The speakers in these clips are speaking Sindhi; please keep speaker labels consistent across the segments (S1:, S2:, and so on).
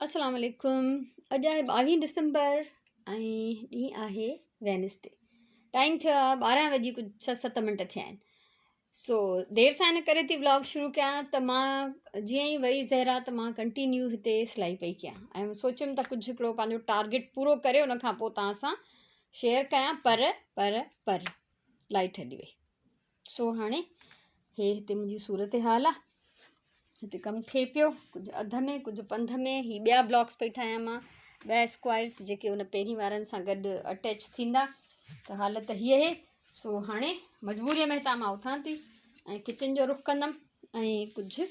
S1: السلام عليڪم اڄ آهي 22 ڊسمبر ۽ ڏينهن آهي وينسڊي ٽائيم ٿيو آهي 12 وڄي ڪجهه 6 7 منٽ ٿيا آهن سو دير سان ان ڪري ٿي ولاگ شروع ڪيان ته مان جيئن ئي وئي زهرا ته مان ڪنٽينيو هتي سلائي پئي ڪيان ۽ سوچيم ته ڪجهه هڪڙو پنهنجو ٽارگيٽ پورو ڪري ان کان پوء توهان سان شيئر ڪيان پر پر پر لائٽ هلي وئي سو هاڻي هي هتي منهنجي صورتحال آ هتي ڪم ٿئي پيو ڪجهه اڌ ۾ ڪجهه پنڌ ۾ هي ٻيا بلاڪس پئي ٺاهيان مان ٻيا اسڪوائرس جيڪي ان پهرين وارن سان گڏ اٽيچ ٿيندا ته حالت هي آهي سو هاڻي مجبوريء ۾ هتان مان اٿان ٿي ۽ ڪچن جو رخ ڪندم ۽ ڪجهه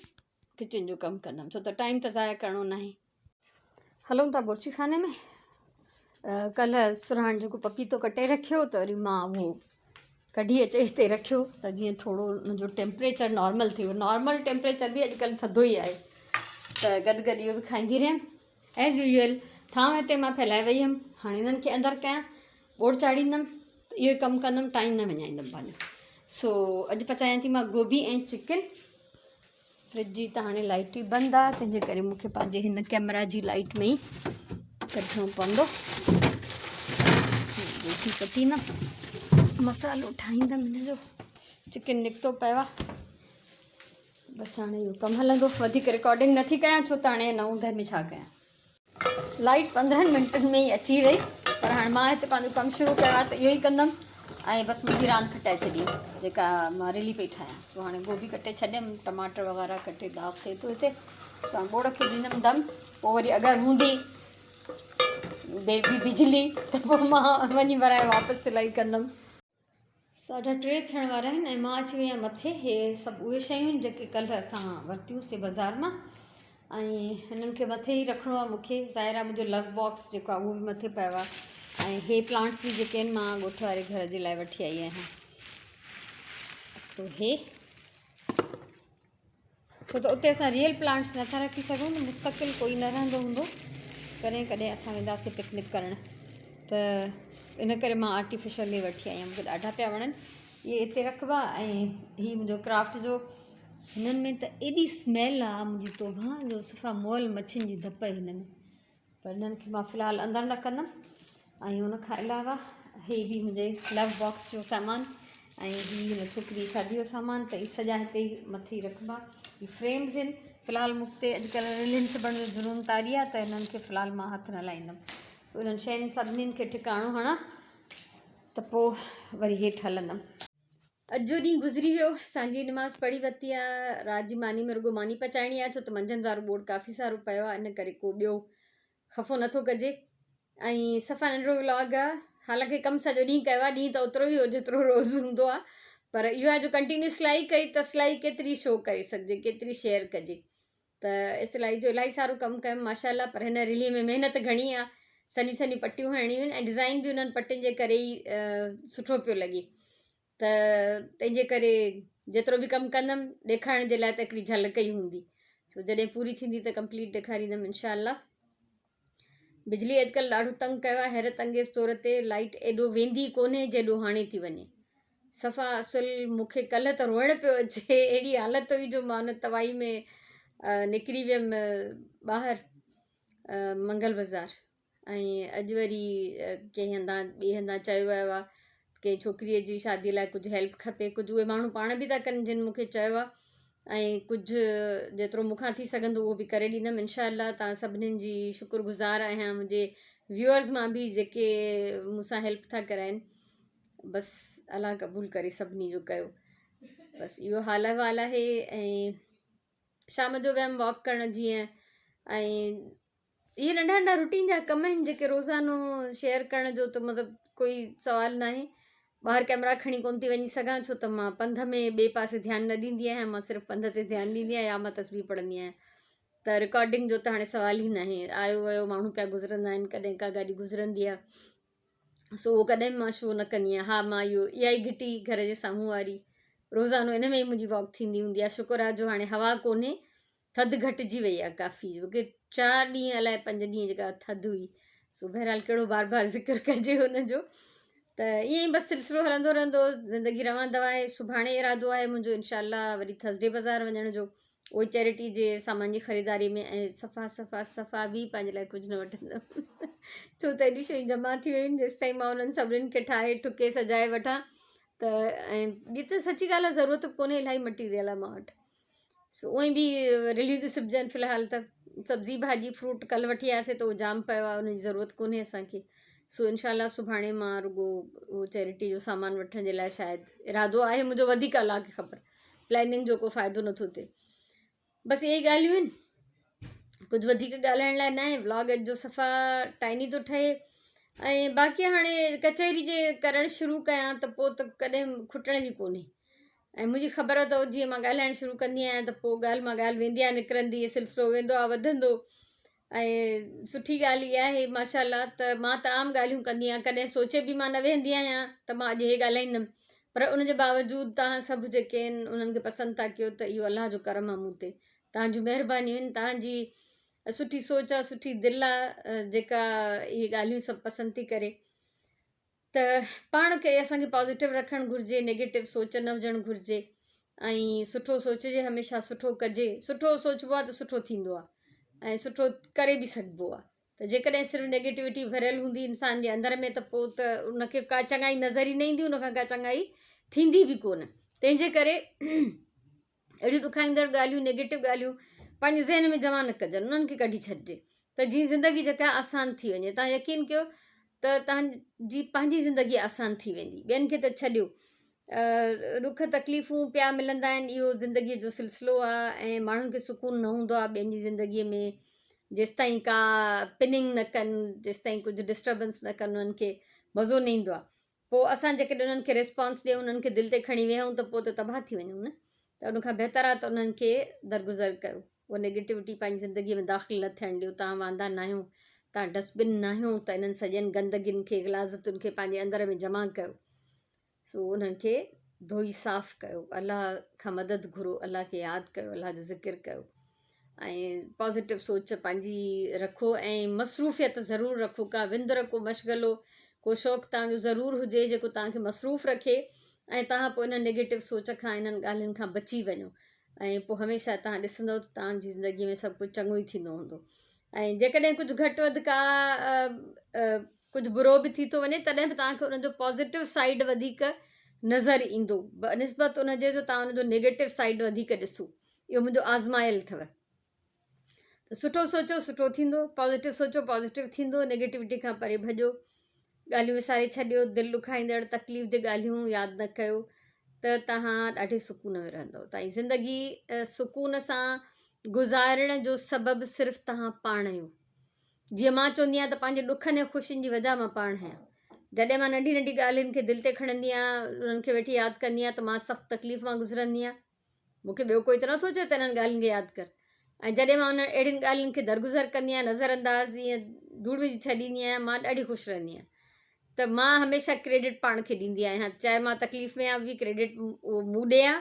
S1: ڪچن جو ڪم ڪندم ڇو ته ٽائيم ته ضايع ڪرڻو ناهي هلون ٿا بورچي خاني ۾ ڪلهه سرهاڻ جيڪو پپيتو ڪٽي رکيو ته وري مان اهو ڪڍي اچي هتي رکيو ته جيئن ٿورو ان جو ٽيمپريچر نارمل ٿي ويو نارمل ٽيمپريچر به اڄڪلهه ٿڌو ئي آهي ته گڏ گڏ اهو به کائيندي رهيم ايز يوزل ٿانو هتي مان ڦهلائي وئي هيم هاڻي انهن کي اندر ڪيان ٻوڙ چاڙهيندم ته اهو ئي ڪم ڪندم ٽائيم نه وڃائيندم پنهنجو سو اڄ پچايان ٿي مان گوبي ۽ چڪن فرج جي ته هاڻي لائٽ ئي بند آ تنهن جي ڪري مونکي پنهنجي هن ڪيمرا جي لائٽ ۾ ئي ڪڍڻو پوندو روٽي ڪٽيندم مسالو ٺاهيندم هن جو چڪن نڪتو پيو آ بس هاڻي اهو ڪم هلندو وڌيڪ رڪارڊنگ نٿي ڪيان ڇو ته هاڻي هن اوندهه ۾ ڇا ڪيان لائيٽ 15 منٽن ۾ ئي اچي وئي پر هاڻي مان هتي پنهنجو ڪم شروع ڪيو آهي ته اهو ئي ڪندم ۽ بس منهنجي راند کٽائي ڇڏي جيڪا مان رلي پئي ٺاهيان سو هاڻي گوبي ڪٽي ڇڏيم ٽماٽر وغيره ڪٽي داغ ٿئي ٿو هتي سو هاڻي ٻوڙ کي ڏيندم دم پوء وري اگر هوندي بيبي بجلي ته پوء مان وڃي ورائي واپس سلائي ڪندم ساڍا ٽي ٿيڻ وارا آهن ۽ مان اچي وئي آهيان مٿي هي سڀ اهي شيون آهن جيڪي ڪلهه اسان ورتيون سي بازار مان ۽ هنن کي مٿي ئي رکڻو آهي مونکي ظاهر آهي منهنجو لو باڪس جيڪو آهي اهو به مٿي پيو آهي ۽ هي پلانٽس به جيڪي آهن مان ڳوٺ واري گهر جي لاء وٺي آئي آهيان هي ڇو ته اتي اسان ريئل پلانٽس نٿا رکي سگهون مستقل ڪوئي نه رهندو هوندو ڪڏهن ڪڏهن اسان وينداسين پڪنڪ ڪرڻ ته ان ڪري مان آرٽيفيشل ئي وٺي آئي آهيان مونکي ڏاڍا پيا وڻن اهي اتي رکبا ۽ هي منهنجو ڪرافٽ جو هنن ۾ ته ايڏي اسميل آ منهنجي توبه جو صفا مئل مڇين جي ڌپ هن ۾ پر انهن کي مان في الحال اندر نه ڪندم ۽ ان کان علاوه هي به منهنجي لو باڪس جو سامان ۽ هي هن ڇوڪري جي شادي جو سامان ته هي سڄا هتي ئي مٿي ئي رکبا هي فريمز آهن في الحال مون تي اڄڪلهه رلين سبڻ جو جنون طاري آهي ته انهن کي في الحال مان هٿ نه لائيندم سو انهن شين سڀنين کي ٺڪاڻو هڻان ته پوء وري هيٺ هلندم. اڄ جو ڏينهن گذري ويو. سانجهي جي نماز پڙهي ورتي آ. رات جي ماني ۾ رڳو ماني پچائڻي آ ڇو ته منجهند وارو ٻوڙ ڪافي سارو پيو آ ان ڪري ڪو ٻيو خفو نٿو ڪجي ۽ صفا ننڍڙو ولاگ آ حالانڪه ڪم سڄو ڏينهن ڪيو آ ڏينهن ته اوترو ئي هو جيترو روز هوندو آ پر اهو آ جو ڪنٽينيو سلائي ڪئي ته سلائي ڪيتري شو ڪري سگهجي ڪيتري شيئر ڪجي ته سلائي جو الاهي سارو ڪم ڪيم ماشاء الله پر هن رلي ۾ محنت گهڻي آ سنهيون سنهيون پٽيون هڻڻيون آهن ۽ ڊزائين به انهن پٽين جي ڪري ئي سٺو پيو لڳي ته تنهن جي ڪري جيترو به ڪم ڪندم ڏيکارڻ جي لاء ته هڪڙي جهلڪ ئي هوندي سو جڏهن پوري ٿيندي ته ڪمپليٽ ڏيکاريندم انشاء الله بجلي اڄڪلهه ڏاڍو تنگ ڪيو آهي حيرت انگيز طور تي لائيٽ ايڏو ويندي ڪونهي جيڏو هاڻي ٿي وڃي صفا اصل مونکي ڪلهه ته روئڻ پيو اچي اهڙي حالت هئي جو مان ان تباهي ۾ نڪري ويم ٻاهر منگل بازار ۽ اڄ وري ڪنهن هنڌان ٻئي هنڌان چيو ويو آهي ڪنهن ڇوڪريء جي شاديء لاء ڪجهه هيلپ کپي ڪجهه اهي ماڻهو پاڻ به ٿا ڪن جن مون کي چيو آهي ۽ ڪجهه جيترو مون کان ٿي سگهندو اهو به ڪري ڏيندم انشاء الله تان سڀنين جي شڪر گذار آهيان منهنجي ويوئرز مان به جيڪي مون سان هيلپ ٿا ڪرائن بس الله قبول ڪري سڀني جو ڪيو بس اهو حال احوال آهي ۽ شام جو ويم واڪ ڪرڻ جيئن ۽ اهي ننڍا ننڍا روٽين جا ڪم آهن جيڪي روزانو شيئر ڪرڻ جو ته مطلب ڪوئي سوال ناهي ٻاهر ڪيمرا کڻي ڪونه ٿي وڃي سگهان ڇو ته مان پنڌ ۾ ٻئي پاسي ڌيان نه ڏيندي آهيان مان صرف پنڌ تي ڌيان ڏيندي آهيان يا مان تسبيح پڙهندي آهيان ته رڪارڊنگ جو ته هاڻي سوال ئي ناهي آيو ويو ماڻهو پيا گذرندا آهن ڪڏهن ڪا گاڏي گذرندي آهي سو اهو ڪڏهن به مان شو نه ڪندي آهيان ها مان اهو اها ئي گهٽي گهر جي سامهون واري روزانو ان ۾ ئي منهنجي واڪ ٿيندي هوندي آهي شڪر آهي جو هاڻي هوا ڪونهي ٿڌ گهٽجي وئي آهي ڪافي جو چار ڏينهن الائي پنج ڏينهن جيڪا ٿڌ هئي سو بهرحال ڪهڙو بار بار ذڪر ڪجي ان جو ته ائين ئي بس سلسلو هلندو رهندو زندگي روان دوان آهي سڀاڻي ارادو آهي منهنجو انشاء الله وري ٿرسڊي بازار وڃڻ جو اهو چيرٽي جي سامان جي خريداري ۾ ۽ صفا صفا صفا به پنهنجي لاء ڪجهه نه وٺندم ڇو ته ايڏيون شيون جمع ٿي ويون آهن جيستائين مان انهن سڀني کي ٺاهي ٺڪي سجائي وٺان ته ۽ ٻي ته سچي ڳالهه آهي ضرورت به ڪونهي الاهي مٽيريل آهي مان وٽ سو اونئي به رليون ٿيون سبجن في الحال ته سبزي ڀاڄي فروٽ ڪلهه وٺي آياسي ته اهو جام پيو آهي ان جي ضرورت ڪونهي اسانکي سو انشاء الله سڀاڻي مان رڳو اهو چيرٽي جو سامان وٺڻ جي لاء شايد ارادو آهي منهنجو وڌيڪ الله کي خبر پلاننگ جو ڪو فائدو نٿو ٿئي بس اهي ڳالهيون آهن ڪجهه وڌيڪ ڳالهائڻ لاء ناهي ولاگ اڄ جو صفا ٽائني ٿو ٺهي ۽ باقي هاڻي ڪچهري جي ڪرڻ شروع ڪيان ته پوء ته ڪڏهن کٽڻ جي ڪونهي ۽ منهنجي خبر اٿو جيئن مان ڳالهائڻ شروع ڪندي آهيان ته پوء ڳالهه مان ڳالهه ويندي آهي نڪرندي سلسلو ويندو آهي وڌندو ۽ سٺي ڳالهه اها آهي ماشاء الله ته مان ته عام ڳالهيون ڪندي آهيان ڪڏهن سوچي به مان نه ويهندي آهيان ته مان اڄ هي ڳالهائيندم پر ان جي باوجود توهان سڀ جيڪي آهن انهن کي پسند ٿا ڪيو ته اهو الله جو ڪرم آهي مون تي توهان جون مهربانيون آهن توهان جي سٺي سوچ آهي سٺي دل آهي جيڪا اهي ڳالهيون سڀ پسند ٿي ڪري ته پاڻ کي اسان کي پازيٽو رکڻ گهرجي نيگيٽو سوچ نه هجڻ گهرجي ۽ سٺو سوچجي هميشه سٺو ڪجي سٺو سوچبو آهي ته سٺو ٿيندو آهي ۽ سٺو ڪري به سگهبو آهي ته جيڪڏهن صرف نيگيٽوٽي ڀريل هوندي انسان جي اندر ۾ ته پوء ته ان کي ڪا چڱائي نظر ئي نه ايندي ان کان ڪا چڱائي ٿيندي به ڪونه تنهنجي ڪري اهڙيون ڏکائيندڙ ڳالهيون نيگيٽو ڳالهيون پنهنجي ذهن ۾ جمع نه ڪجن انهن کي ڪڍي ڇڏجي ته جيئن زندگي جيڪا آسان ٿي وڃي تان يقين ڪيو ته تان جي پنهنجي زندگي آسان ٿي ويندي ٻين کي ته ڇڏيو ڏک تڪليفون پيا ملندا آهن اهو زندگي جو سلسلو آهي ۽ ماڻهن کي سڪون نه هوندو آهي ٻين جي زندگي ۾ جيستائين ڪا پننگ نه ڪن جيستائين ڪجهه ڊسٽربنس نه ڪن انهن کي مزو نه ايندو آهي پوء اسان جيڪڏهن انهن کي ريسپانس ڏيون انهن کي دل تي کڻي ويهون ته پوء ته تباهه ٿي وڃون نه ته ان کان بهتر آهي ته انهن کي درگذر ڪيو اها نيگيٽوٽي پنهنجي زندگي ۾ داخل نه ٿيڻ ڏيو توهان واندا ناهيو توهان ڊسٽبن ناهيو ته انهن سڄن گندگين کي غلاظتن کي پنهنجي اندر ۾ جمع ڪيو سو انهن کي ڌوئي صاف ڪيو الله کان مدد گهرو الله کي ياد ڪيو الله جو ذڪر ڪيو ۽ پازيٽو سوچ پنهنجي رکو ۽ مصروفيت ضرور رکو ڪا وندر ڪو مشغلو ڪو شوق توهان جو ضرور هجي جيڪو توهان کي مصروف رکي ۽ توهان پوء ان نيگيٽو سوچ کان انهن ڳالهين کان بچي وڃو ۽ پوء هميشه توهان ڏسندو ته توهان جي زندگي ۾ سڀ ڪجهه چڱو ئي ٿيندو هوندو ۽ جيڪڏهن ڪجهه گهٽ وڌ ڪا ڪجهه برو به ٿي ٿو وڃي تڏهن به توهان کي ان جو پازيٽو سائيڊ وڌيڪ نظر ايندو بنسبت ان جي جو توهان ان جو نيگيٽو سائيڊ وڌيڪ ڏسو اهو منهنجو آزمايل اٿو ته سٺو سوچو سٺو ٿيندو پازيٽو سوچو پازيٽو ٿيندو نيگيٽوٽي کان پري ڀڄو ڳالهيون وساري ڇڏيو دل ڏکائيندڙ تڪليف the ڳالهيون ياد نه ڪيو ته توهان ڏاڍي سڪون ۾ رهندو تائين زندگي سڪون سان گذارڻ جو سبب صرف توهان پاڻ آهيو جيئن مان چوندي آهيان ته پنهنجي ڏکن ۽ خوشين جي وجهه مان پاڻ آهيان. جڏهن مان ننڍي ننڍي ڳالهين کي دل تي کڻندي آهيان، انهن کي ويٺي ياد ڪندي آهيان ته مان سخت تڪليف مان گذرندي آهيان. مون کي ٻيو ڪوئي ته نٿو چئي ته انهن ڳالهين کي ياد ڪر. ۽ جڏهن مان انهن اهڙين ڳالهين کي درگذر ڪندي آهيان، نظر انداز ائين ڌوڙ وجهي ڇڏيندي آهيان، مان ڏاڍي خوش رهندي آهيان. ته مان هميشه ڪريڊٽ پاڻ کي ڏيندي آهيان، چاهي مان تڪليف ۾ آهيان به ڪريڊٽ اهو مون ڏي آهي،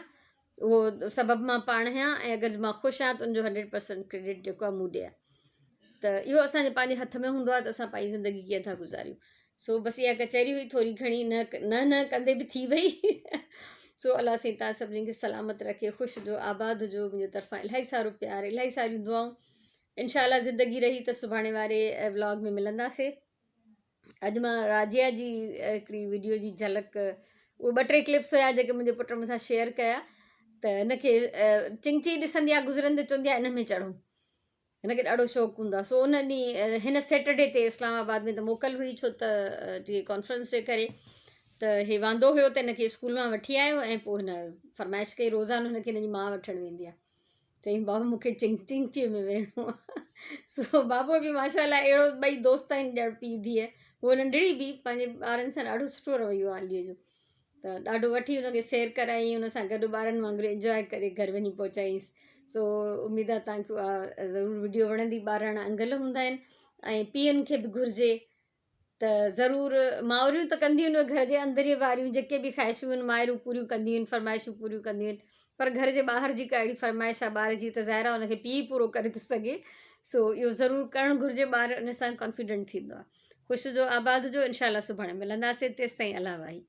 S1: اهو سبب مان پاڻ آهيان ۽ اگر مان خوش آهيان ته ان جو هنڊريڊ پرسنٽ ڪريڊٽ جيڪو آهي مون ڏي آهي ته اهو اسانجي پنهنجي هٿ ۾ هوندو آهي ته اسان پنهنجي زندگي ڪيئن ٿا گذاريون سو بس اها ڪچهري هئي ٿوري گهڻي نه نه نه ڪندي به ٿي وئي سو الله سائين تان سڀني کي سلامت رکي خوش هجو آباد هجو منهنجي طرفان الاهي سارو پيار الاهي ساريون دعائون انشاء الله زندگي رهي ته سڀاڻي واري ولاگ ۾ ملنداسي اڄ مان راجيا جي هڪڙي وڊيو جي جهلڪ اهي ٻه ٽي ڪلپس هيا جيڪي منهنجي پٽ مون سان شيئر ڪيا ته هن کي چنگچي ڏسندي آهي گذرندي چوندي آهي ان ۾ چڙهو هن کي ڏاڍو شوق هوندو آهي سو ان ڏينهن هن سيٽرڊي تي اسلام آباد ۾ ته موڪل هئي ڇو ته جي ڪانفرنس جي ڪري ته هي واندو هيو ته هن کي اسڪول مان وٺي آيو ۽ پوء هن فرمائش ڪئي روزانو هن کي هن جي ماء وٺڻ ويندي آهي چيائين بابا مون کي چنگ چنگچيء ۾ ويهڻو آهي. سو بابو به ماشاء الله اهڙو ٻئي دوست آهن ڄڻ پيء ڌيء. هوء ننڍڙي به پنهنجي ٻارن سان ڏاڍو سٺو رويو آهي عليء جو ته ڏاڍو وٺي ان کي سير ڪرايائين ان سان گڏ ٻارن وانگر انجواء ڪري گهر وڃي پهچايائينس. سو اميد آهي توهان کي اها ضرور وڊيو وڻندي. ٻاراڻا انگل هوندا آهن ۽ پيئن کي به گهرجي ته ضرور مائريون ته ڪنديون آهن گهر جي اندري واريون جيڪي به خواهشون آهن مائرون پوريون ڪنديون آهن فرمائشون پوريون ڪنديون آهن پر گهر جي ٻاهر جي ڪا اهڙي فرمائش آهي ٻار جي ته ظاهر آهي ان کي پيء پورو ڪري ٿو سگهي سو اهو ضرور ڪرڻ گهرجي ٻار ان سان ڪانفيڊنٽ ٿيندو آهي خوش هجو آباد هجو انشاء الله سڀاڻي ملنداسين تيستائين الله واهي.